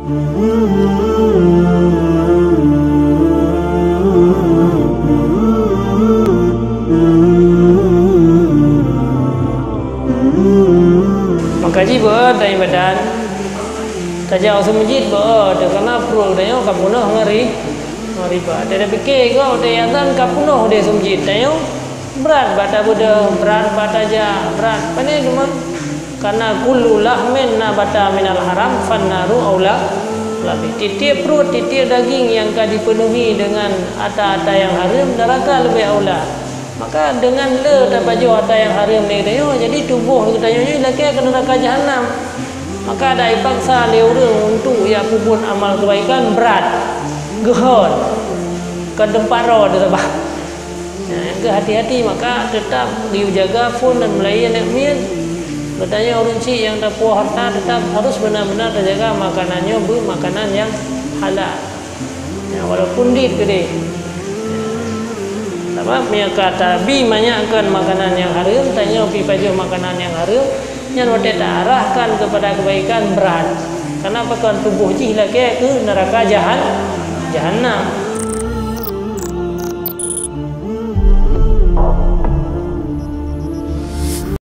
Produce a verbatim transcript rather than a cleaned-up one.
Maka jih beu tanyoe badan, tajak u meuseujid beu teuh, karena pruet tanyoe ka peunoh ngon ri-, ngon riba. Tapi pike gob watèe azan ka peunoh di meuseujid, tanyoe brat bak tabeudôh, brat bak tajak, brat pane teuma. Karena kullu lahmin nabata minal haram fannaru aula, aula bih. Tiep-tiep pruet, tiep-tiep daging nyang ka dipenuhi dengan ata-ata nyang hareuem, neuraka leubeh aula. Maka deungon le tapajoh ata nyang hareuem lé geutanyoe, jadi tuboh geutanyoe nyoe lakèe keu neuraka jahanam. Maka dai paksa lé ureueng untuk jak peubuet amal keubaikan brat, geuhon, kon teumpat droe teuh sabab. Nah, nyang keuh hati-hati, maka teutap geujaga phôn dan meulayeue aneuk miet. Geutanyoe ureueng chik nyang tapuwoe hareuta teutap harôh beuna-beuna tajaga makanan nyoe beu makanan nyang halal. Ya, walaupun dit keudeh. Sabab meunyoe ka tabi manyak kon makanan nyang hareuem, tanyoe pi pajoh makanan nyang hareuem, nyan watèe taarahkan keupada keubaikan brat. Karena pakon tuboh jih lakèe keu neuraka jahan-, jahanam.